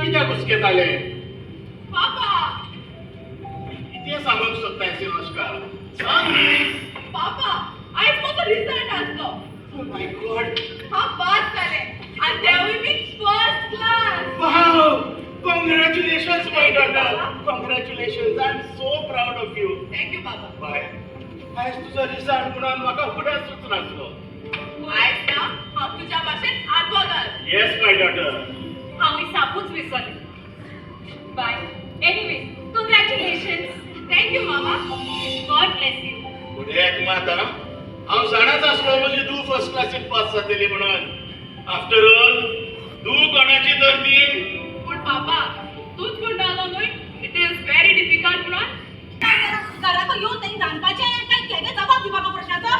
कित्याक हुसकेताले? पापा. कितें सांगूंक सोदताय सिनोस्का, सांग न्ही. पापा, आयज म्हजो रिजल्ट आसलो. Oh my God! हांव पास जालें आनी तेवूय बी first class. Wow! Congratulations, my daughter! Congratulations! I'm so proud of you. Thank you बाबा. बाय, आयज तुजो रिजल्ट म्हणून म्हाका उगडासूच नासलो. आयज ना हांव तुज्या भाशेन आदवोगाद. Yes, my daughter. हांव सापूच विसरलें बाय. Anyway, congratulations. Thank you मामा. God bless you. पूण एक मात आं, हांव जाणाच आसलो म्हजी धूव फर्स्ट क्लासीन पास जातली म्हणून. आफ्टर ऑल, धूव कोणाची तर ती. पूण बाबा, तूच म्हणटालो न्हय, it is very difficult म्हणून. घराक येवन तेणी रांदपाचें काय केगे जबाब दिवपाक प्रश्नाचो.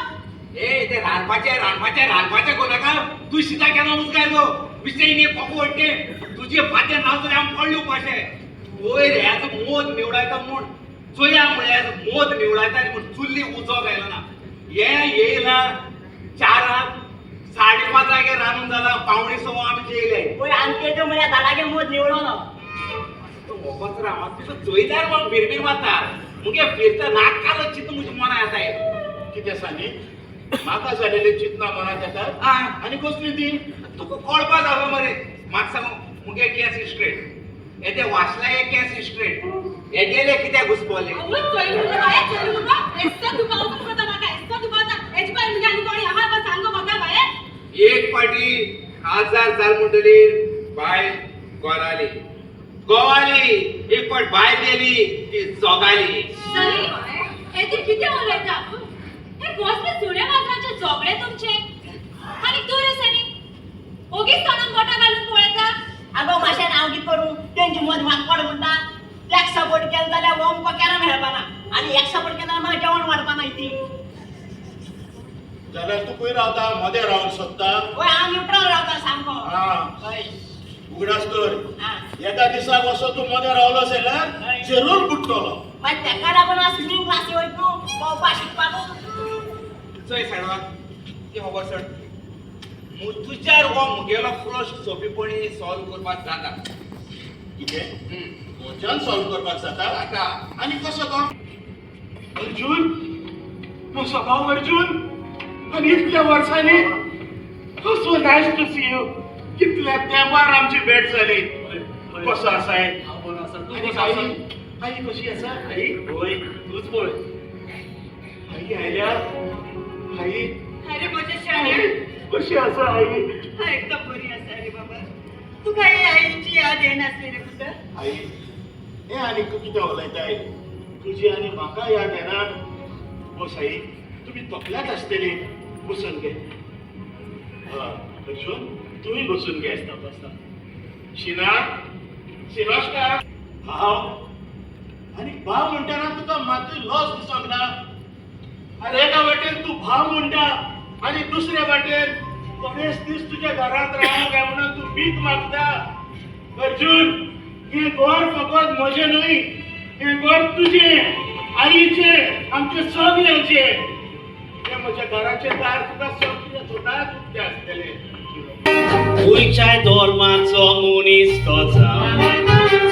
ए, ते रांदपाचे रांदपाचे रांदपाचे करूं नाका. तूं शिता केन्ना उचकायलो विशय न्ही पोको वट्टे तुजे फातें नाव जाल्यार आमी पडले उपाशे. वयर ह्याच मोद निवडायता म्हूण चोया म्हळ्यार मोद निवडायता म्हूण चुल्ली उजो घायलो ना. हे येयला चारांक, 5:30 रांदून जाला, 5:45 आमी जेयले. पळय, आमचे तो म्हळ्यार दादागे मोद निवडलो. वच राव, तुजो चोयल्यार म्हाका भिरभीर मारता. मुगे फिरता नाकालो चिंत म्हज्या मना येता. कितें सांगी, म्हाका जालेले चिंतना मनात येतात? आं. आनी कसली ती? तुका कळपा जावो मरे. म्हाका सांगू, मुगे केंस स्ट्रेट येते, वासलागे केंस स्ट्रेट येगेले कित्याक घुसपोले? आवय, चोयली मुगो बाये, चोयली मुगो. एस्सो दुबावता मुगो तो म्हाका, एस्सो दुबावता. हेजे पळय मुगे आनी कोणी आहा बा सांगो म्हाका बाये. एक पाटी आजार जाल म्हणटलीर बायल गोराली गोवाली, एक पाट बायल गेली ती जोगाली. सनी, हे तूं कितें उलयता? हे कसले सुण्या माजराचे झगडे तुमचे? आनी तूं रे सनी, ओगीच तोंडान बोटां घालून पळयता. आगो, मातशें हांव कितें करूं? तेंची मद म्हाका कोण म्हणटा, त्याक सपोर्ट केलो जाल्यार हो आमकां केन्ना मेळपाना आनी एक सपोर्ट केलो जाल्यार म्हाका जेवण वाडपाना ती. जाल्यार तूं खंय रावता? मदें रावंक सोदता? वय, हांव न्युट्रल रावता सामको. आं. हय. उगडास कर, आं. एका दिसाक असो तूं मदें रावलो जाल्यार हय. जरूर बुडटलो. मागीर तेका लागून हांव स्विमींग क्लासी वयता न्हू पोवपा शिकपाक. चोय साडवा, ती खबर सर, तुज्यार हो मुगेलो प्रश्न सोंपेपणी सॉल्व करपाक जाता. कितें? म्हज्यान सॉल्व करपाक जाता? जाता. आनी कसो तो? अर्जुन, म्हजो भाव अर्जुन! आनी इतल्या वर्सांनी, so nice to see you. कितल्या तेंपार आमची भेट जाली. कसो आसाय? हांव बरो आसा, तूं आनी कसो आई? आसा? आई कशी आसा? आई? होय, तूच पळय. आई आयल्या. आई. अरे म्हज्या आई शाण्या. कशी आसा आई? हा, एकदम बरी आसा रे बाबा. तुका हे आईची याद येनासली रे पुता? आई, हे आनी तूं कितें उलयताय? तुजी आनी म्हाका याद येना? बस आई, तुमी तकल्यात आसतली. बसून घे. अर्जुन, तुमी बसून घे. बसता बसता. शिना, शिनोस्का, भाव आनी भाव म्हणटाना तुका मातूय लॉस दिसोंक ना? अरे, एका वाटेन तूं भाव म्हणटा आनी दुसऱ्या वाटेन थोडेच दीस तुज्या घरांत रावंक काय म्हणून तूं भीक मागता. अर्जुन, हें घर फकत म्हजें न्हय, हें घर तुजें, आईचें, आमचें सगळ्यांचें. हें म्हज्या घराचें दार तुका सगळें सदांच उक्तें आसतलें. खंयच्याय धर्माचो मनीस तो जावं,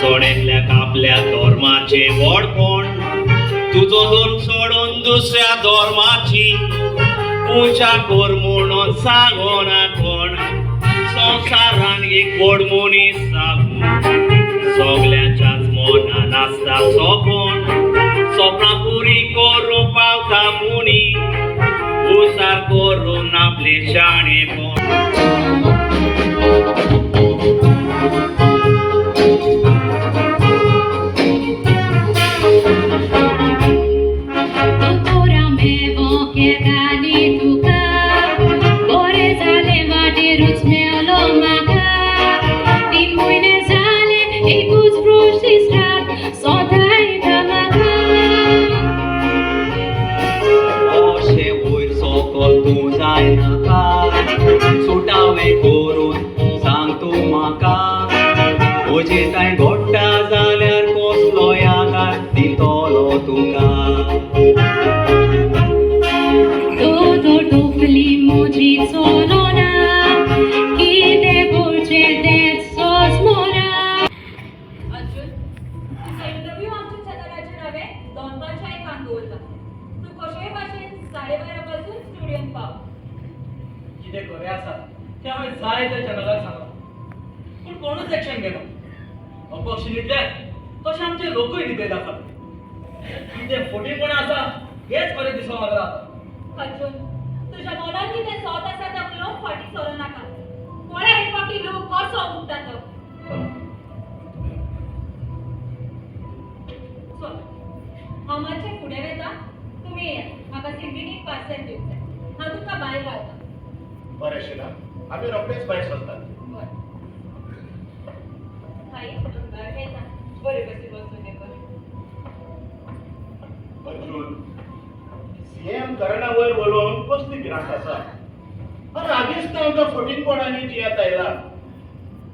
चोडेतल्याक आपल्या धर्माचें व्हडपण. तुजो धर्म सोडून दुसऱ्या धर्माची पुजा कर म्हणून सांगना कोण. संवसारान एक व्हड मनीस जावं, सगल्यांच्याच मनान आसता सपन. सपनां पुरी करूंक पावता मुनी, उसार करून आपलें शाणेपण. दोतोरा मेवो केताली तुका, बरें जालें वाटेरूच मेवलो म्हाका. 3 म्हयने जाले, एकूच प्रश्न दीस रात सदां येता म्हाका. अशें वयर सकल तूं जायनाका, सुटावें करून सांग तूं म्हाका. म्हजे कांय घडटा जाल्यार कसलो आदार दितलो तुका? दोतोर, तकली म्हजी चलना, कितें करचें तेंच सोजमना. जाय त्या चॅनलाक सांगलां, पूण कोणूच एक्शन घेना. अपक्ष न्हिदल्यात तशें आमचे लोकूय न्हिदेत आसात. कितें फटींगपणां आसा हेंच खरें दिसूंक लागलां आतां. अर्जुन, तुज्या मनान कितें सोत आसा तें उलोवंक फाटीं सरूं नाका. पळय हे फावटी लोक कसो उठता तो. चल, हांव मातशें फुडें वेता, तुमी येयात. म्हाका सिंगिनीक पार्सल दिवंक जाय. हांव तुमकां भायर रावता. बरें शिला, आमी रोखडेच भायर सरतात. बरें आई, येता. बरें कशें वचून ये बरें. अर्जुन, सीएम करणा वयर उलोवंक कसली भिरांत आसा? आनी आदींच तो फटींगपणांनी जियेत आयला.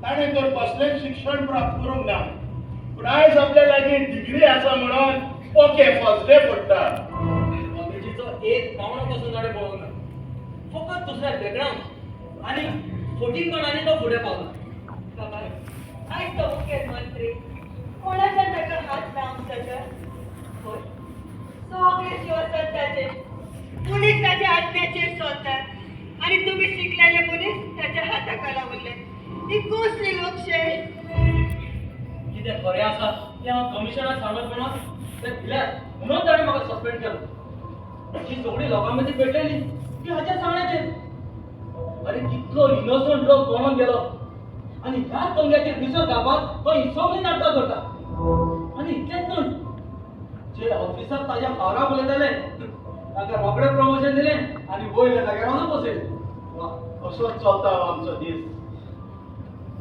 ताणें तर कसलेंच शिक्षण प्राप्त करूंक ना, पूण आयज आपल्या लागीं डिग्री आसा म्हणून पोके फसले पडटा. कॉलेजीचो एक पावणो पसून ताणें पळोवंक ना. फकत दुसऱ्या बॅकग्रावंड आनी फटींगपणांनी तो फुडें पावला. बाबा, आयज तो मुखेलमंत्री, कोणाच्यान ताका हात लावंक जाता? हय, सगळे शिवसतात ताचे पुलीस ताच्या आज्ञेचेर चलतात आनी तुमी शिकलेले मनीस ताच्या हाता खाला उरले. ही कसली लोकशाय? कितें खरें आसा तें हांव कमिशनाक सांगत म्हणून ते दिल्यात म्हणून ताणें म्हाका सस्पेंड केलो. ही सगळी लोकां मदीं पेटलेली ती हाच्या सांगण्याचेर. अरे कितलो इनोसंट लोक कोणून गेलो आनी ह्याच पंग्याचेर विसर घालपाक तो ही सगळीं नाटकां करता. आनी इतलेंच न्हय, जे ऑफिसर ताज्या फावराक उलयताले तांकां रोखडें प्रमोशन दिलें आनी वयल्या जाग्यार वचून बसयलें. वा, असोच चलता हो आमचो दीस.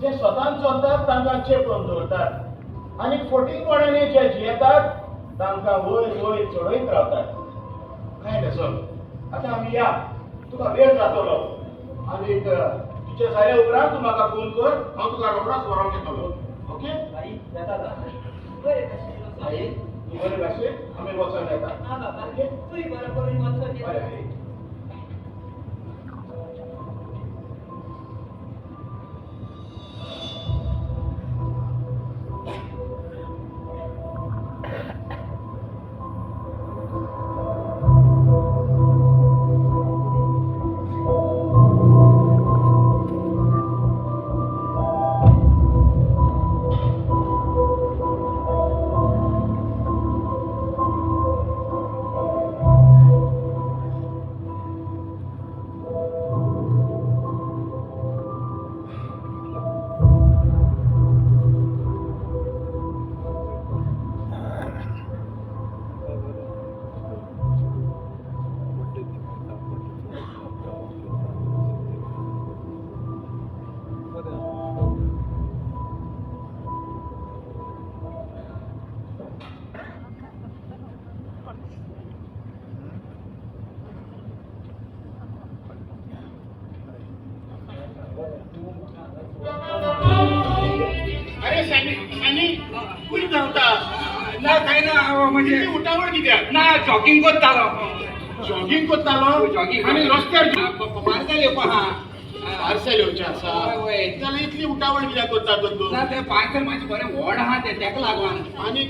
जे स्वतान चलतात तांकां चेपून दवरतात आनी फटींगपणांनी जे जियेतात तांकां वयर वयर चडयत रावतात. काय न्ही चल, आतां आमी या, तुका वेळ जातलो. आनी तुजे जाल्या उपरांत तूं म्हाका फोन कर, हांव तुका रोखडोच व्हरोंक येतलो. ओके आई येता आतां. बरें कशें. आई तूं बरें भाशेन, आमी वचोन येता. हा बाबा, तूंय बरो करून वचून ये. बरें आई. अरे सॅनी, सॅनी, खंय धांवता? ना काय ना, म्हणजे कितली उठावळ कित्याक? ना, जॉगिंग करतालो. जॉगिंग करतालो? जॉगिंग. आनी रस्त्यार पार्सल येवपा आहा. पार्सल येवचें आसा? हय, हय. जाल्यार इतली उठावळ कित्याक करता तर तूं? ना, तें पार्सल मातशें बरें व्हड आहा तें, तेका लागून. आनी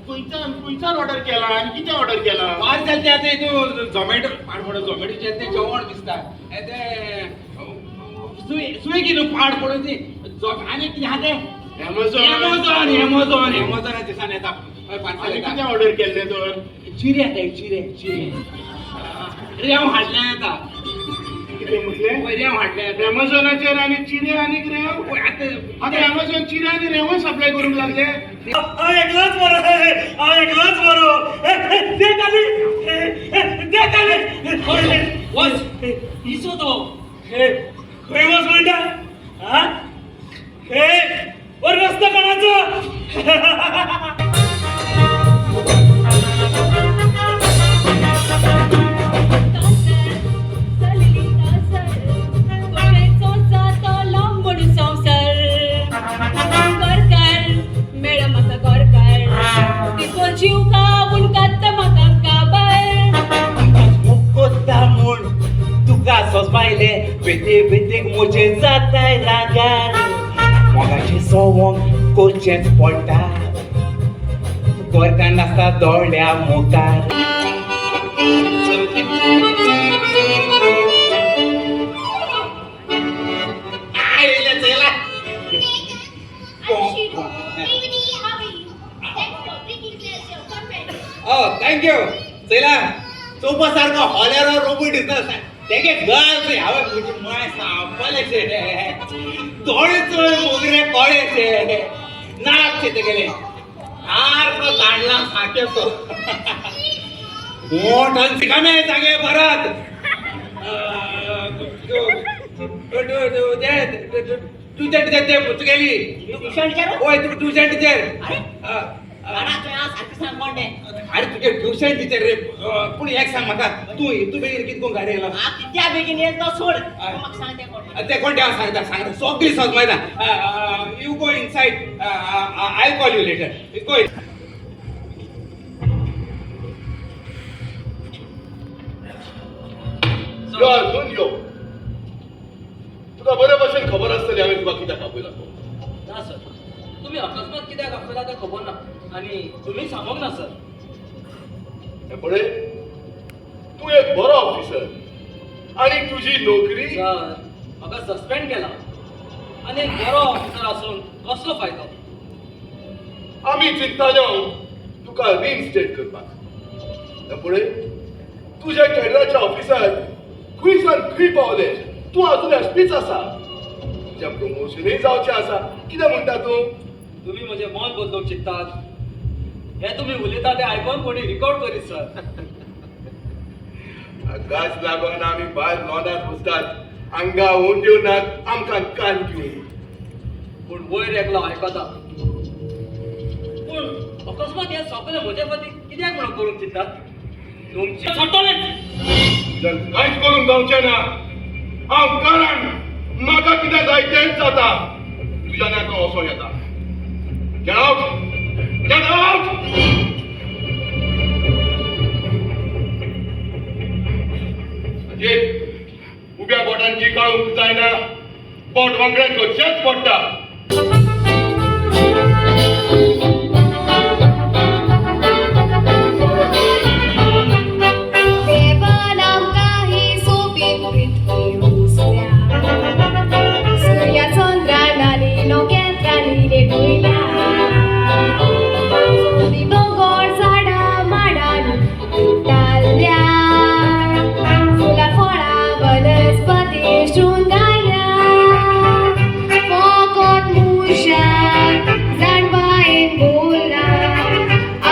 खंयच्यान खंयच्यान ऑर्डर केला आनी कितें ऑर्डर केला? पार्सल तें आतां हितून झोमॅटो पाड पडून, झोमॅटोचेर तें जेवण दिसता. तें स्विगी न्हू पाड पडून ती आनी कितें आहा तें? एमेझॉन. एमेझॉन, एमेझॉन, एमेझॉना दिसान येता. हय, पार्सल आनी येता. कितें ऑर्डर केल्लें तर? चिरे येता, चिरे, चिरे रेंव हाडलें येता. कितें म्हटलें? हय, रेंव हाडलें येता. एमेझॉनाचेर आनी चिरे आनी रेंव? हय, आतां आतां एमेझॉन चिरे आनी रेंवूय सप्लाय करूंक लागले. हांव एकलोच बरो, हांव एकलोच बरो. दे ताली, दे ताली. वच इसो तो. खंय वच म्हणटा? हा, हे वर रस्तो कोणाचो? चलली तासर कोणाचो जाता लांबड संवसार. गोरकार मेळ म्हाका गोरकार, तिचो जीव खावन काडटा म्हाका काबार. कोत्ता म्हूण तुका सोसपायले बेते बेतेक म्हजें जाताय रागार. मोगाचें सवंग करचेंच पडटा, गोरकान आसता दोळ्या मुखार. Evening, how are you? Thanks for bringing us your conference. Oh thank you. चयला चोवपा सारको हॉल्यार रोबोट दिसता तेगे गर्ल्स हांवें म्हजी माय सांपलेशे दोळे चोय मोगरे कळेशे नाक तेगेले सारको ताणला सारकेसो मोठ सिकामे जागे भरत ट्युशन टिचर ते तुगेली. Tuition teacher? होय, तू ट्युशन टिचर. अरे सारकें सांग कोण तें. अरे तुगे ट्युशन टिचर रे. पूण एक सांग म्हाका, तूं तूं बेगीन कितको गाडी येयलो? हांव कित्या बेगीन येयलो तो सोड, तूं म्हाका सांग तें कोण तें. ते कोण तें हांव सांगता सांगता, सगळी सजमयता. You go inside, I call you later. Go. यो अर्जून यो, तुका बरे भशेन खबर आसतली हांवें तुका कित्याक आपयला तो. ना सर, तुमी अकस्मात कित्याक आपयला तें खबर ना आनी तुमी सांगोंक ना सर. हें पळय, तूं एक बरो ऑफिसर आनी तुजी नोकरी. सर, म्हाका सस्पेंड केला आनी एक बरो ऑफिसर आसून कसलो फायदो? आमी चिंताले तुका रिइन्स्टेट करपाक. हें पळय, तुज्या केडराचे ऑफिसर खंय सावन खंय पावले, तूं अजून एसपीच आसा. तुज्या प्रमोशनूय जावचें आसा. कितें म्हणटा तूं? तुमी म्हजें मन बदलूंक चिंत्तात हें तुमी उलयता तें आयकोन कोणी रिकॉर्ड करीत सर. हाकाच लागून आमी भायर लोनात बसतात, हांगा उंड्यो नात आमकां कान घेवन. पूण वयर एकलो आयकता. पूण अकस्मात हें सगळें म्हजे खातीर कित्याक म्हणून करूंक चिंत्तात तुमचें सोडटलेंच. तुज्यान कांयच करूंक जावचें ना. हांव कारण म्हाका कितें जाय तेंच जाता. तुज्यान आतां वचों येता. Get out! Get out! Ajit, उब्या बोटान जी काडूंक जायना, बोट वांकडें करचेंच पडटा. देवान आमकां ही सोबीत पृथ्वी हुसल्या, सुर्या चंद्रान आनी नखेत्रांनी लेटयल्या. सोबीत दोंगर झाडां माडांनी ताल्ल्या, फुलां फळां वनस्पती शृंगारल्या. फकत मनशाक जाणवायेन बोलना,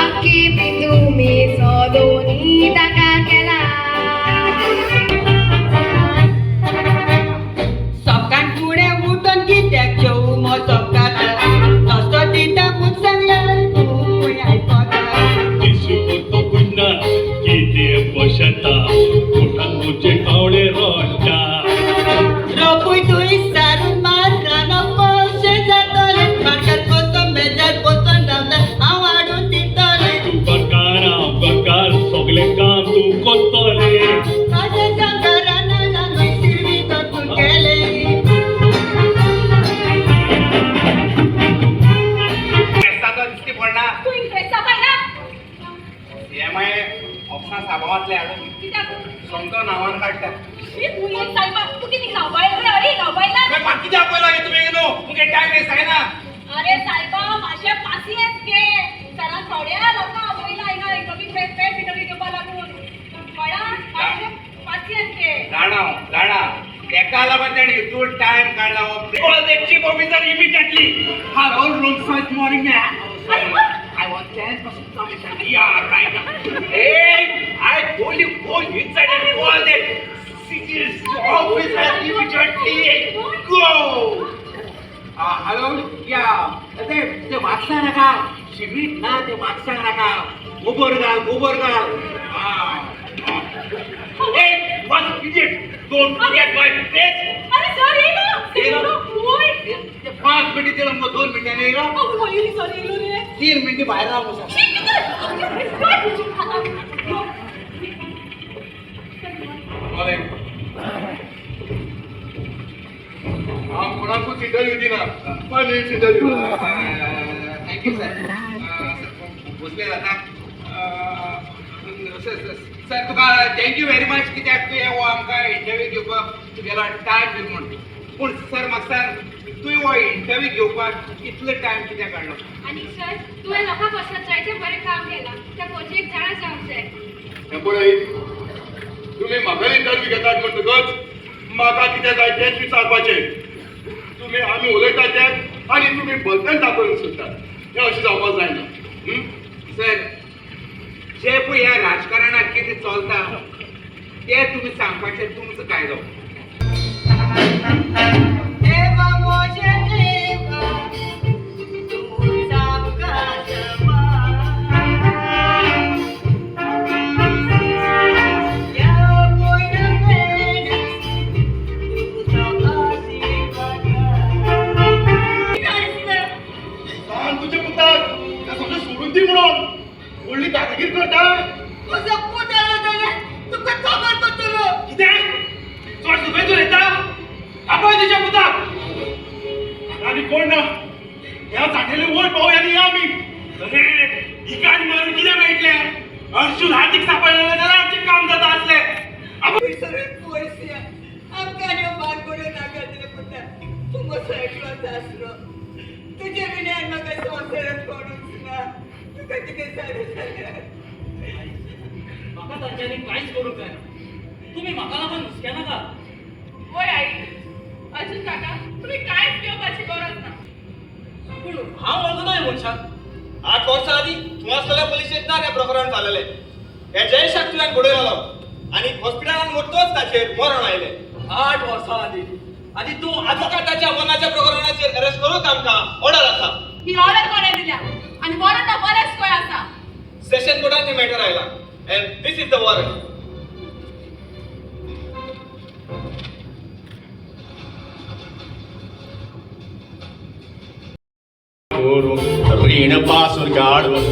आख्खी पितुमेचो दोनी ताका केला. सकाळ फुडें उठून कित्याक जेवू मजो खाता नसो दिता म्हूण सांगल्यार तूं खंय आयकता? कितें पोशेता पोटान म्हजे कावळे रडटा. रोपूय तुय सारून मार रानो कशें जातलें, मार्कार कसो मेजार बसून रावता हांव हाडून दितलें. तूं घरकार हांव घरकार, सगळें काम तूं करतलें. ताजें जांगा राना लागून शिरवीत तूं केलें. तो दिश्टी पडना. तूं इम्प्रेस जाता ना? हे मागीर ऑफिसान साबावांतले हाडून कित्याक? सोमतो नांवान काडटा. शी भुंयेन सायबा, तूं कितें गांवबायल रे? अरे गांवबायला. म्हाका कित्याक आपयला हे तुवें न्हू? मुगे टायम वेस्ट जायना. अरे सायबा, मातशें पासियेंस घे. सरान थोड्या लोकांक आपयला हिंगा इंटरव्यू फ्रेश इंटरव्यू घेवपा लागून. कळ्ळा? मातशें पासियेंस घे. जाणा हांव, जाणा. तेका लागून तेणें इतलो टायम काडला हो. Call the chief officer immediately. Hello, room search morning. I was 10% yeah, right. Hey, I told you go inside and call the chief officer immediately. Go. Hello, yeah. ते ते वाचता नाका शिमीट ना, ते वाचता नाका. गोबर घाल, गोबर घाल. Hey, one idiot! Don't forget my face. अरे सर येयलो. येयलो? वय. ते 5 मिनिट दिलं मग 2 मिनिटांनी येयलो. आवय, सर येयलो रे. 3 मिनिटं बाहेर राव. शी, कितें? काय तुजें खाता? Morning. हांव कोणाकूच इंटरव्यू दिना. 5 minutes interview. Thank you sir. बसले जाता सर. तुका thank you very much, कित्याक तुवें हो आमकां इंटरव्यू घेवपाक तुगेलो टायम दिलो म्हूण. पूण सर, म्हाका सांग. तुवें हो इंटरव्यू घेवपाक इतलो टायम कित्याक काडलो? आनी सर, तुवें लोकां पासत जायतें बरें काम केलां. त्या फौजेक जाणा जावंक जाय. हें पळय, तुमी म्हाका इंटरव्यू घेतात म्हणटकच म्हाका कितें जाय तेंच विचारपाचें. तुमी आमी उलयता तें आनी तुमी भलतेंच दाखोवन सोदतात, हें अशें जावपाक जायना. सर, जे पळय ह्या राजकारणात कितें चलता तें तुमी सांगपाचें तुमचो कायदो. देवा म्हज्या देवा, तूं सामकां समा. ह्या पयल्या तुजो आशिर्वाद. सांग तुज्या पुताक तें सगळें सोडून दी म्हणून. व्हडली दादागीर करता. म्हजो पूत आयलो जाल्यार तुका खबर पडटलो. कितें चड सुबेज उलयता? आपय तुज्या पुताक. आनी कोण ना, ह्या जाणटेले वयर पावया न्ही आमी. अरे, हिका आनी मारून कितें मेळटलें? अर्जुन हातीक सांपडलें जाल्यार आमचें काम जाता आसलें. सगळे पयशे आमकां ह्यो मारगोड्यो नाका रे पुता. तूं म्हजो एकलोच आसरो. तुजे विण्यान म्हाका संवसारांत कोणूच ना. तुका कितें जालें जाल्यार? म्हाका तांच्यांनी कांयच करूंक जायना. तुमी म्हाका लागून हुसक्या नाका. वय आई, अर्जुन काका, तुमी कांयच भिवपाची गरज ना. पूण हांव वळखना ह्या मनशाक. 8 वर्सां आदीं थंय आसलेल्या पुलीस स्टेशनार हें प्रकरण जालेलें. हे जयेशाक तुवें घडयलो आनी हॉस्पिटलान व्हरतच ताचेर मरण आयलें. 8 वर्सां आदीं आनी तूं आतां आदवोगादाच्या मरणाच्या प्रकरणाचेर अरेस्ट करूंक आमकां ऑर्डर आसा. ही ऑर्डर कोणें दिल्या आनी वॉरंट ऑफ अरेस्ट खंय आसा? सेशन कोर्टान हें मॅटर आयला and this is the warrant. रीण पासून काडून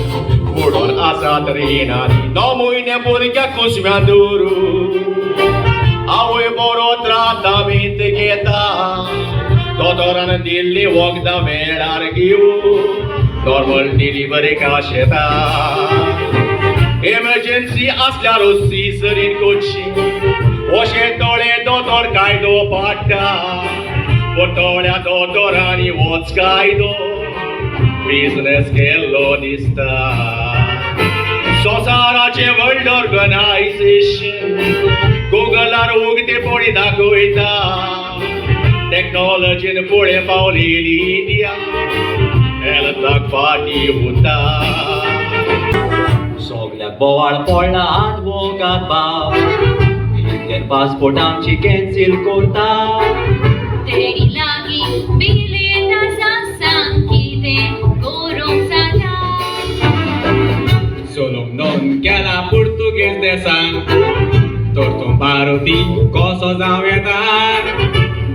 बुडोन आसात रिणांनी, 9 म्हयने भुरग्याक कुसव्यां दवरून आवय बरो त्रातामीत घेता. दोतोरान दिल्ली वखदां वेळार घेवन नॉर्मल डिलिव्हरी काशेता. एमर्जन्सी आसल्यार सिजरीन करची अशें तोळे दोतोर कायदो पाडटा. पूण थोड्या दोतोरांनी वच कायदो बिझनेस केल्लो दिसता. संवसाराचें वर्ल्ड ऑर्गनायझेशन गुगलार उगतेपणी दाखयता, टॅक्नॉलॉजीन फुडें पावलेली इंडिया हेल्थाक फाटीं उरता. सगल्याक बोवाळ पडला आदवोगाद बाब, इंडियन पासपोर्ट आमची कॅन्सील करता. तेणी लागीं बिलेट आसा, सांग कितें करूंक जाता? चलूंक नोंद केला पुर्तुगेज देसान, तर तूं भारती कसो जावं येता?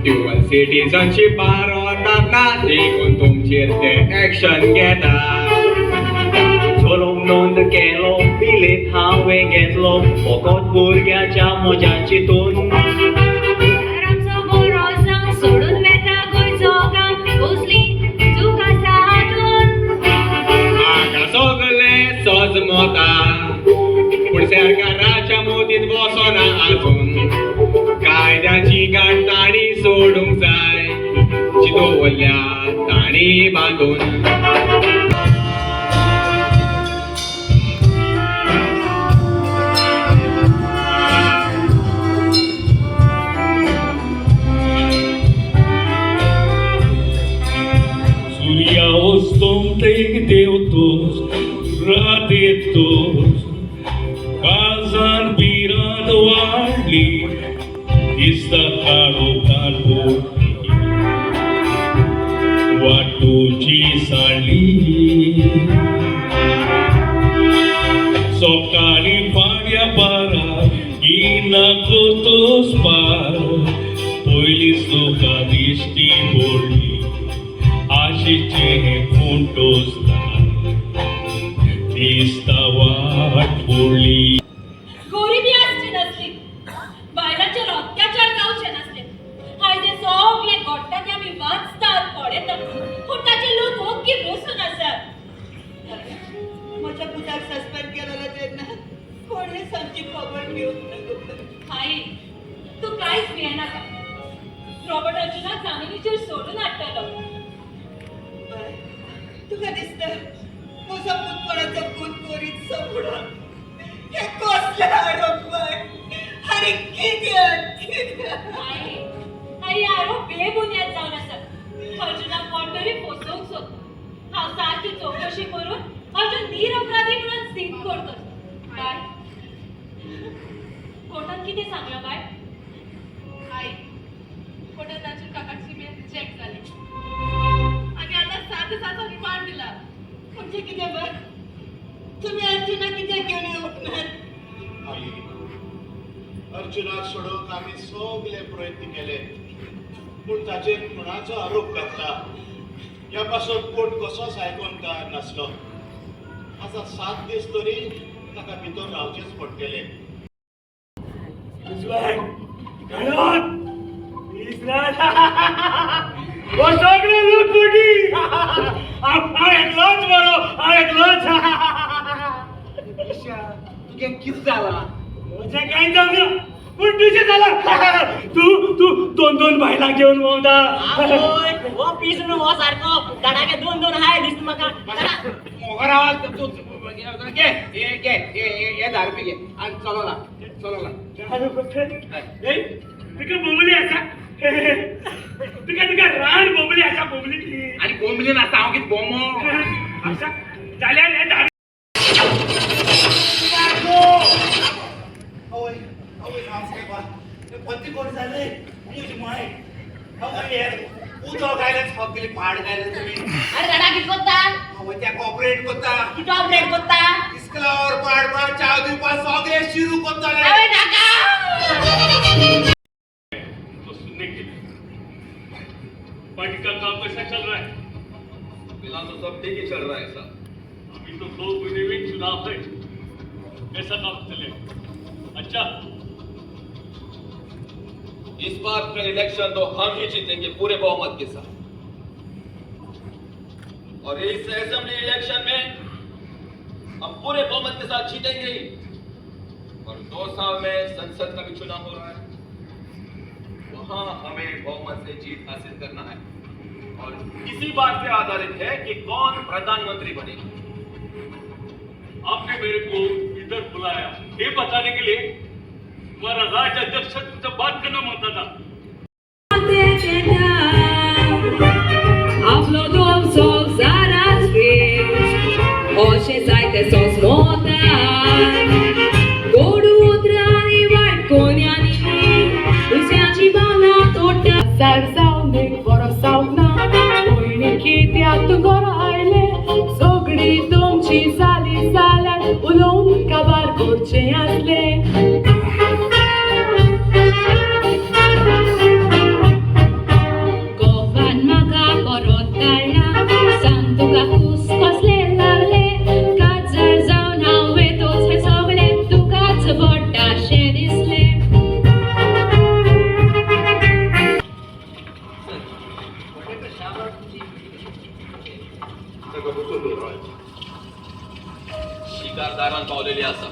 ड्युअल सिटीजनशीप भारतांत ना, देखून तुमचेर ते एक्शन घेता. चलोवंक नोंद केलो बिलेत हांवें घेतलो, फकत भुरग्याच्या म्हज्या चिंतून. आमचो बरो सांग सोडून वेता गोंयचो काम, कसली चूक आसा हातून? हांगा सगळे सजमता, पूण सरकाराच्या मोदीत बसना आजून. कायद्याची गांठ ताणी सोडूंक जाय, जी दवरल्या ताणी बांदून. सूर्या अस्तंतेक देंवतोच रात येतोच काळजान भिरांत वाडली, दिसता काळोखान पोडली, वाट तुजी सांडली. सकाळी फांड्या पारा येना तोच पार, पयलींच तुका दिश्टी पडली, आशेचे हे खुंटोस दिसता वाट पडली. गरिबी आसची नासली, बायलांचेर अत्याचार जावचे नासले. आयज हें सगळें घडटा तें आमी वाचतात, पळयतात, पूण ताचे लोक ओग्गी बसून आसात. म्हज्या पुताक सस्पेंड केलेलो तेन्ना कोणें आमची खबर घेवंक ना गो. आई, तूं कांयच भियेनाका. रॉबर्ट अर्जुनाक जामिनीचेर सोडून हाडटलो. बाय, तुका दिसता म्हजो पूत कोणाचो खून करीत सो म्हणून? हे कसले आरोप बाय? आनी कित्याक कित्याक? आई, आई, आरोप बेबुन्याद जावन आसात. अर्जुनाक कोण तरी फसोवंक सोदता. हांव सारकी चवकशी करून अर्जुन निरपराधी म्हणून सिद्ध करतलो. बाय, कोर्टान कितें सांगलां बाय? आई, कोर्टात अर्जुन काकाची बेल रिजेक्ट जाली आनी आतां 7 दिसाचो रिमांड दिला. म्हणजे कितें बाय? तुमी अर्जुनाक कित्याक घेवन येवंक नात? आई, अर्जुनाक सोडोवंक आमी सगळे प्रयत्न केले, पूण ताचेर खुणाचो आरोप घातला ह्या पासत कोर्ट कसोच आयकोंक तयार नासलो. आतां 7 दीस तरी ताका भितर रावचेंच पडटलें. हो सगळे लोक फटी. हांव एकलोच बरो, हांव एकलोच. तुगे कितें जाला? म्हजें कांय जावंक ना, पूण तुजें जालां. तूं तूं दोन दोन बायलां घेवन भोंवता. आवय, हो पीस न्हू हो सारको धडाके दोन दोन हाय दिसता म्हाका. मोगर आवाज तूं घे, हे घे, हे हे 10 रुपये घे आनी चलो ना, चलो ना. ए, तुका बोंबली आसा? तुका तुका रान बोंबली आसा, बोंबली? आनी बोंबली नासता, हांव कितें बोमो? आसा जाल्यार हे 10 आवय, आवय, हांव सायबा, हें पत्ती कोण जालें म्हजी माय. आवय, हे उदक आयलें सगळें पाड घायलें तुमी. अरे धडा, कित कोत्ता? आवय, त्या कॉपरेट कोत्ता. कितो ऑपरेट कोत्ता? इस्कलावर पाड पाड चाव दिवपा सगळें शिरू कोत्ताले. आवय नाका. तो सुनने के लिए. पार्टी का काम कैसा चल रहा है? फिलहाल तो सब ठीक ही चल रहा है साहब. अभी तो 2 महीने में चुनाव है, कैसा काम चलेगा? अच्छा. इस बार का इलेक्शन तो हम ही जीतेंगे पूरे बहुमत के साथ और इस असेंबली इलेक्शन में हम पूरे बहुमत के साथ जीतेंगे ही. और 2 साल में संसद का भी चुनाव हो रहा है, वहां हमें बहुमत से जीत हासिल करना है और इसी बात पे आधारित है कि कौन प्रधानमंत्री बनेगा. आपने मेरे को इधर बुलाया ये बताने के लिए? तुम्हारा राज्य अध्यक्ष तुमसे बात करना मांगता था. आपलो दोन संवसारात अशें जायते सोंसमोतात. गोड उतरांनी, वायट कोन्यांनी दुसऱ्याची भावना तोडटा. सार जावन एक बरो जावंक ना. पयलीं कित्याक तूं घरा आयलें? सगळी तुमची जाली जाल्यार उलोवन काबार करचें आसलें. घोवान म्हाका परत धाडला. सांग, तुका कूस कसले लागले? काजार जावन हांव वेतोच हें सगळें तुकाच पडटाशें दिसलें. ताका बसोवन दवरात. शिकार दारान पावलेली आसा.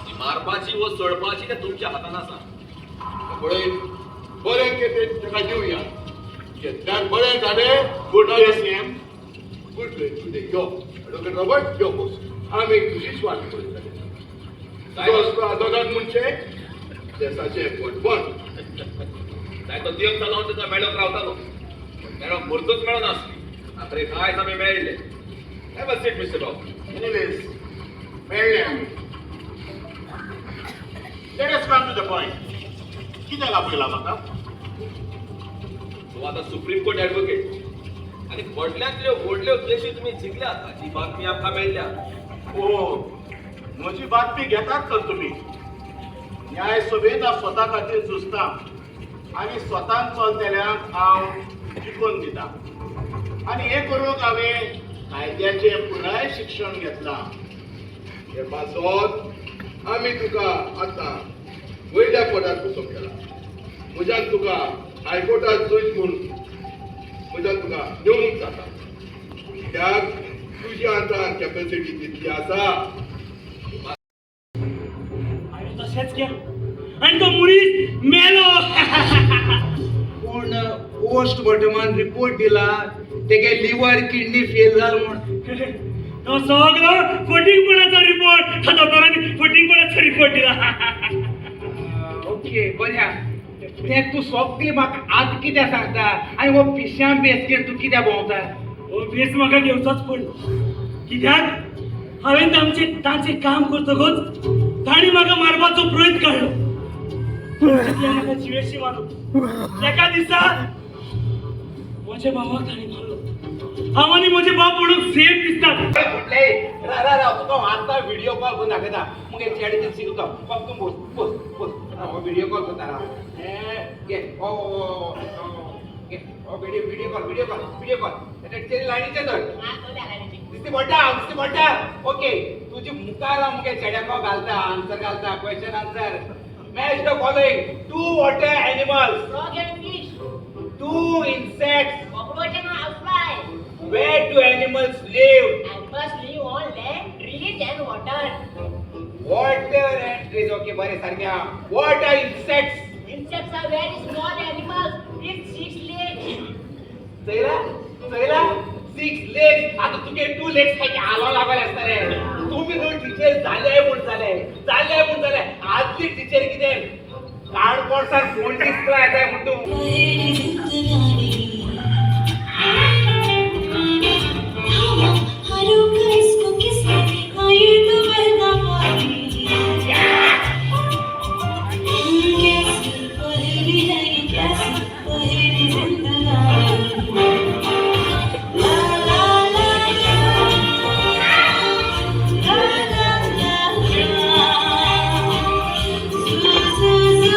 ती मारपाची वो सोडपाची ते तुमच्या हातान आसा. पळय, बरें कितें ताका दिवया. घेतल्यार बरें जालें. Good day, CM. Good day, good day. यो एडवोकेट रॉबर्ट, यो बोस. आमी तुजीच वाट पळयताले. दोगांक म्हणचे देसाचें पोटपण. जायतो दिवस चलोवन ताका मेळोंक रावतालो, पूण मेळोंक मुर्तूच मेळनासली. आखरी आयज आमी मेळ्ळे. Have a seat, Mister Robert. Anyways, मेळ्ळे आमी. Let us come to the point. कित्याक आपयला म्हाका? तूं आतां सुप्रीम कोर्ट ऍडव्होकेट आनी व्हडल्यांतल्यो व्हडल्यो केशी तुमी जिखल्यात हाची बातमी आमकां मेळ्ळ्या. ओ, म्हजी बातमी घेतात तर तुमी. न्याय सभेंत हांव स्वता खातीर झुजता आनी स्वतान चलतल्यांक हांव जिखोवन दिता आनी हें करूंक हांवें कायद्याचें पुराय शिक्षण घेतलां. हे पासत आमी तुका आतां वयल्या पदार बसोवंक केला. म्हज्यान तुका हायकोर्टात जज म्हूण म्हज्यान तुका नेमूंक जाता, कित्याक तुजी आतां कॅपॅसिटी तितली आसा. हांवें तशेंच केलें आनी तो मनीस मेलो. पूण पोस्टमॉर्टमान रिपोर्ट दिला तेगे लिव्हर किडनी फेल जाल म्हूण. तो सगळो फटींगपणाचो रिपोर्ट, त्या दोतोरांनी फटींगपणाचो रिपोर्ट दिला. ओके, बरें आहा. तें तूं सगळें म्हाका आतां कित्याक सांगता आनी हो पिश्यां बेस घेवन तूं कित्याक भोंवता? हो भेस म्हाका घेवचोच पडलो, कित्याक हांवें तांचे तांचें काम करतकच तांणी म्हाका मारपाचो प्रयत्न काडलो. तितलें म्हाका जिवेशी मारून एका दिसा म्हज्या भावाक तांणी मारलो. हांव आनी म्हजे बाप म्हणून सेम दिसतात. फुटले, रा रा राव, तुका हांव आतां व्हिडियो कॉल करून दाखयता. मुगे चेड्याचेर शिकता. फक्त तूं बोस बोस बोस. हांव व्हिडियो कॉल करता, राव. हें घे, हो हो घे, हो video video call video call video call. तेजे लायनीचेर धर. दिसती पडटा, दिसती पडटा. ओके, तुजी मुखार हांव मुगे चेड्याक घालता, आन्सर घालता. Question answer, match the following. Two water animals. Frog and fish. Two insects. Cockroach and housefly. Where do animals live? Animals live on land, trees and water. Water and trees. Okay, बरे सारखे. What are insects? Insects are very small animals with six legs. चयला चयला, six legs. आता तुगे two legs खायचे आलो लागले आसतले. तुम्ही न्हू टिचर जाले म्हूण जाले, जाले म्हूण जाले. आदली टिचर कितें काणकोणसान फोन दिसला येता म्हूण तूं. इसको किसने, हाँ ये तो बहता पानी कैसी पहेली है ये, कैसी पहेली जिंदगानी. ला ला ला ला ला ला ला ला, जू जू जू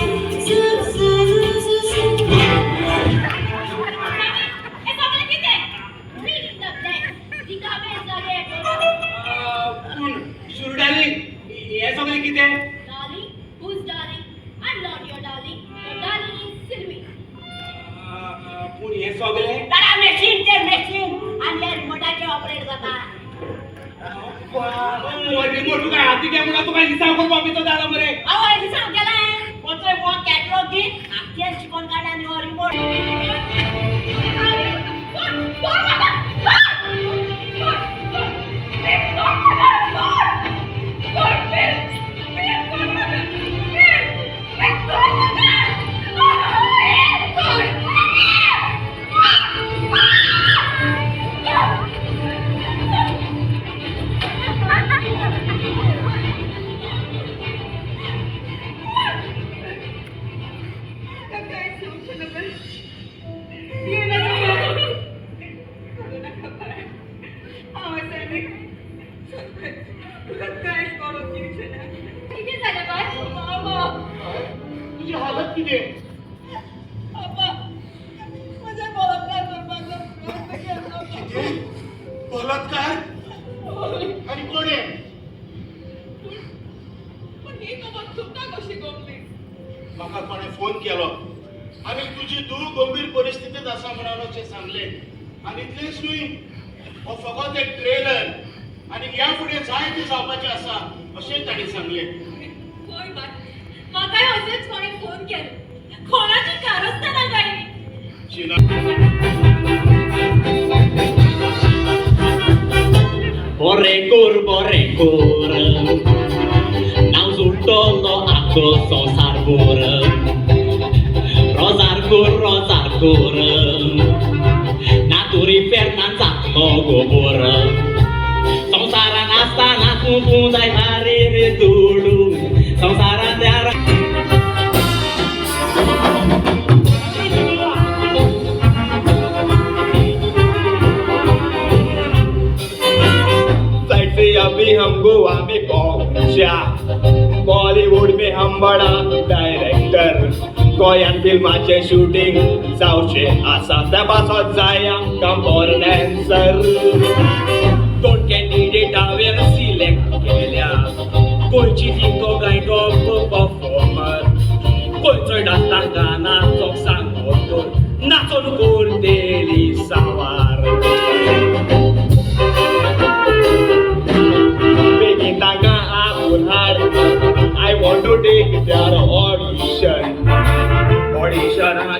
जू जू जू जू. हे सगळें कितें? Fill in the blank. रिकामे जागे भरा. पूण शुरडाली, हें सगळें कितें? Darling? Who's darling? I'm not your darling. Your darling is Sylvie. पूण हें सगळें दादा, मशीन ते मशीन आणि या रिमोटाचे ऑपरेट जाता. रिमोट तुका हाती घे म्हणून तुका लिसांव करपा भितर जालां मरे. अहो, लिसांव केलां कोचोय हो कॅटलॉग दी आख्खें शिकोन काडा आनी हो रिमोट. कोण कोण म्हाका कोण कोण प्लीज कोण म्हाका कोण कोण प्लीज प्लीज कोण म्हाका प्लीज प्लीज कोण म्हाका कोण. काय सांगचें ना ये ना, करूं नाका बाय. हांव आसा न्ही, तुका कांयच करूंक दिवचें ना. कितें जालें बाय? मामा. तुजी हालत कितें? आपा, म्हज्या बलात्कार करपाचो प्रयत्न केलो. कितें, बलात्कार? आनी कोणें? पूण ही खबर तुमकां कशी गमली? म्हाका कोणें फोन केलो आनी तुजी धूव गंभीर परिस्थितींत आसा म्हणून सांगलें. आनी इतलेंच न्हय, हो फकत एक ट्रेलर आनी ह्या फुडें जायतें जावपाचें आसा अशें ताणें सांगलें. होय बाय, म्हाकाय अशेंच कोणें फोन केलो. कोणाची कारस्थानां काय? शिना. बरें कर, बरें कर, नांव जोडटलो आख्खो संवसार भर. रोजार कर, रोजार कर, ना तोरी फेर्नान जातलो गोबोर. संवसारान आसतना तूं जाय रे रे दुडू संवसारान त्या. साइड से अभी हम गोवा में पहुंचा, बॉलीवुड में हम बड़ा डायरेक्टर. गोंयान फिल्माचें शूटिंग जावचें आसा, त्या पासत जाय आमकां बरो डान्सर. दोन कॅन्डिडेट हांवें सिलेक्ट केल्या, गोंयची ती दोगांय टॉप परफॉर्मर. गोंयचो डान्स तांकां नाचोंक सांगो तर नाचोन करतेली सावार. बेगीन तांकां आपोवन हाड, I want to take their audition.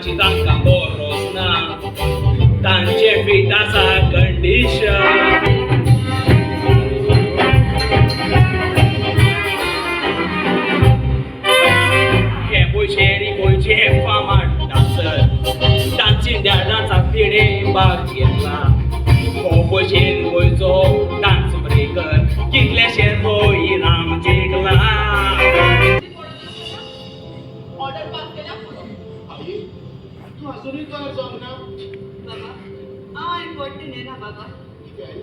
सीएमाची तांकां बरोच ना, तांचे फिट आसा कंडिशन. हे पयशे गोंयचे फामाद डान्सर, तांची डान्साक तिणें भाग घेतला. हो भशेन गोंयचो डान्स ब्रेकर, कितलेशे तो इनाम जिखला. ऑर्डर पास केल्या पुरो. आई, तूं अजुनूय तयार जावंक ना? बाबा, हांव आनी पडटी नेना बाबा. कितें आई?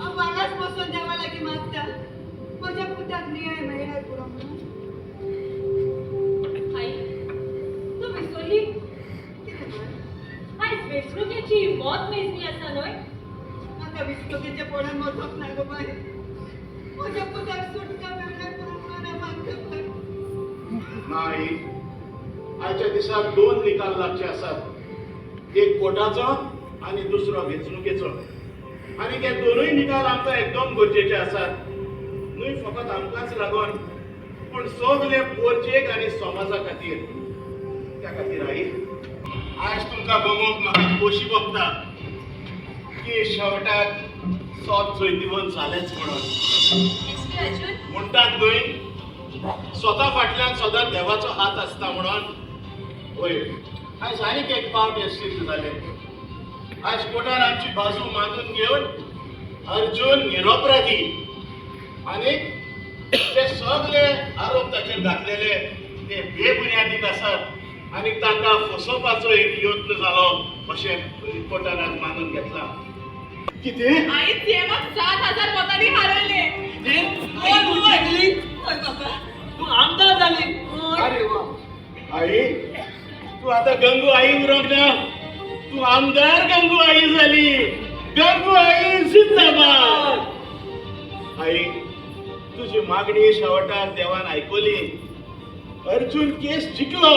हांव हांगाच बसून देवा लागीं मागता, म्हज्या पुताक न्याय मेळ्ळ्यार पुरो म्हणून. आई, तूं विसरली? कितें बाय? आयज वेंचणुकेची मत मेजणी आसा न्हय? म्हाका विस्कतीचें पडून वचप ना गो बाय. म्हज्या पुताक सुटका मेळ्ळ्यार पुरो म्हणून हांव मागता बाय. ना आई, आयच्या दिसाक दोन निकाल लागचे आसात, एक कोर्टाचो आनी दुसरो वेंचणुकेचो. आनी ते दोनूय निकाल आमकां एकदम गरजेचे आसात, न्हय फकत आमकांच लागून पूण सगले पोरचेक आनी समाजा खातीर. त्या खातीर आई, आयज तुमकां बघूंक म्हाका खोशी भोगता की शेवटाक सोद जैतिवंत जालेच म्हणून. एसपी अर्जुन, म्हणटात न्हय, स्वता फाटल्यान सदांच देवाचो हात आसता म्हणून. वय, आयज आनीक एक पावट हें सिद्ध जालें. आयज कोर्टान आमची बाजू मानून घेवन अर्जुन निरपराधी आनी ते सगळे आरोप ताचेर घातलेले ते बेबुन्यादीक आसात आनी तांकां फसोवपाचो एक यत्न जालो अशें कोर्टान आज मानून घेतलां. कितें? आई, सीएमाक 7000 मतांनी हारयले. आई, तूं जिखली, हय बाबा. तूं आमदार जाली. अरे वा आई, तूं आतां गंगू आई उरोंक ना, तूं आमदार गंगू आई जाली. गंगू आई जिंदाबाद. आई, तुजी मागणी शेवटाक देवान आयकली. अर्जुन केस जिखलो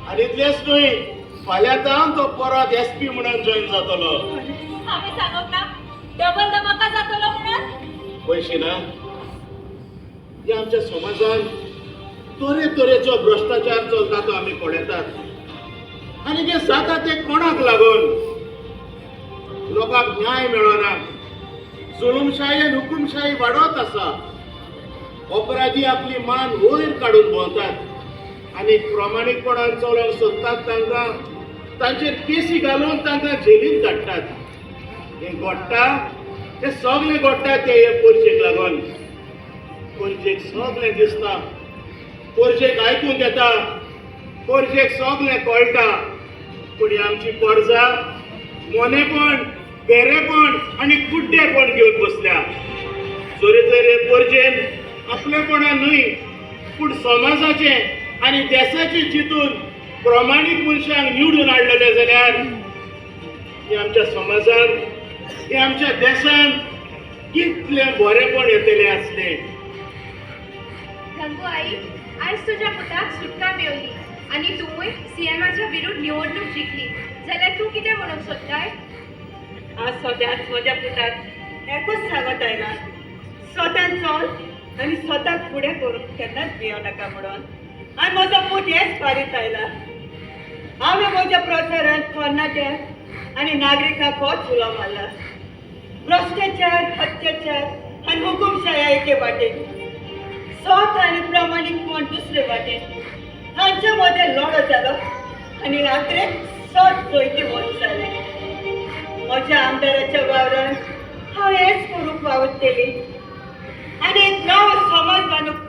आनी इतलेंच न्हय, फाल्यां तावन तो परत एस पी म्हणून जॉयन जातलो. हांवें सांगप ना डबल धमाका जातलो म्हणून? पयशे ना, ह्या आमच्या समाजान तरेतरेचो भ्रश्टाचार चलता तो आमी पळयतात आनी जें जाता तें कोणाक लागून? लोकांक न्याय मेळना. जुलूमशाही आनी हुकुमशाही वाडत आसा. अपराधी आपली मान वयर काडून भोंवतात आनी प्रामाणीकपणान चलोवंक सोदतात तांकां तांचेर केसी घालून तांकां जेलींत धाडटात. हें घडटा, हें सगळें घडटा तें हे पोरचेक लागून. पोरचेक सगळें दिसता, पोरचेक आयकूंक येता, पोरचेक सगळें कळटा. पूण ही आमची पोरजा मोनेपण, बेरेपण आनी कुड्डेपण घेवन बसल्या. जरी तर हे पोरजेन आपलेपणान न्हय पूण समाजाचें आनी देसाचें चिंतून प्रमाणीक मनशांक निवडून हाडलेले जाल्यार हे आमच्या समाजान, हे आमच्या देशान कितलें बरेपण येतलें आसलें. गंगू आई, आयज तुज्या पुताक सुटका मेवली आनी तूंय सीएमाच्या विरुद्ध निवडणूक जिखली, जाल्यार तूं कितें म्हणूंक सोदताय? आज सदांच म्हज्या पुताक एकूच सांगत आयला, स्वतान चल आनी स्वताक फुडें करूंक केन्नाच भियो नाका म्हणून. आनी म्हजो पूत हेच फारीत आयला. हांवें म्हज्या प्रचारांत तरणाट्यांक आनी नागरिकांक होच उलो मारला, भ्रश्टाचार, अत्याचार आनी हुकुमशाया एके वाटेन, सत आनी प्रामाणीकपण दुसरे वाटेन, हांचे मदें लढो जालो आनी रात्रेक सत जैतिवंत जालें. म्हज्या आमदाराच्या वावरान हांव हेच करूंक वावुरतली आनी एक नवो समाज बांदूंक